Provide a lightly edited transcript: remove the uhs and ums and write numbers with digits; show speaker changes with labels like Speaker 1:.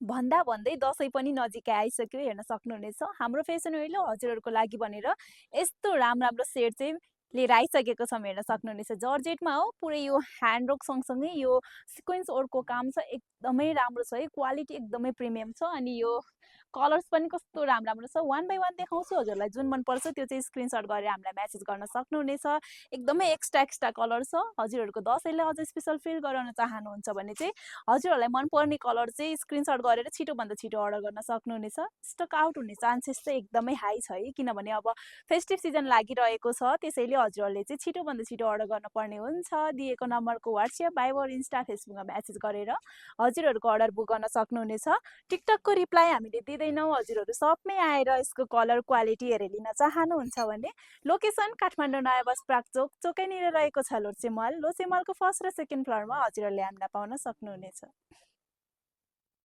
Speaker 1: भन्दा भन्दै दसैँ पनि नजिकै आइसक्यो हेर्न सक्नुहुनेछ। हाम्रो फेसन वेलो हजुरहरूको लागि भनेर यस्तो राम्रो सेट चाहिँ लिएर आइसकेको छौँ हेर्न सक्नुहुनेछ। जर्जेटमा हो, पुरै यो ह्यान्डवर्क सँगसँगै यो सिक्वेन्स वर्कको काम छ, एकदमै राम्रो छ है, क्वालिटी एकदमै प्रिमियम छ। अनि यो कलर्स पनि कस्तो राम्रो छ। वान बाई वान देखाउँछु हजुरलाई, जुन मनपर्छ त्यो चाहिँ स्क्रिनसट गरेर हामीलाई मेसेज गर्न सक्नुहुनेछ। एकदमै एक्स्ट्रा कलर छ। हजुरहरूको दसैँलाई अझ स्पेसल फिल गराउन चाहनुहुन्छ भने चाहिँ हजुरहरूलाई मनपर्ने कलर चाहिँ स्क्रिनसट गरेर छिटोभन्दा छिटो अर्डर गर्न सक्नुहुनेछ। स्टक आउट हुने चान्सेस चाहिँ एकदमै हाई छ है, किनभने अब फेस्टिभ सिजन लागिरहेको छ, त्यसैले हजुरहरूले चाहिँ छिटोभन्दा छिटो अर्डर गर्नुपर्ने हुन्छ। दिएको नम्बरको वाट्सएप, भाइबर, इन्स्टा, फेसबुकमा मेसेज गरेर हजुरहरूको अर्डर बुक गर्न सक्नुहुनेछ। टिकटकको रिप्लाई हामीले दिँदैनौँ, हजुरहरू सपमै आएर यसको कलर क्वालिटी हेरेर लिन चाहनुहुन्छ भने लोकेसन काठमाडौँ नयाँ बस प्राग चोक, चोकैनिर रहेको छ लोचे मल। लोचे मलको फर्स्ट र सेकेन्ड फ्लोरमा हजुरहरूले हामीलाई पाउन सक्नुहुनेछ।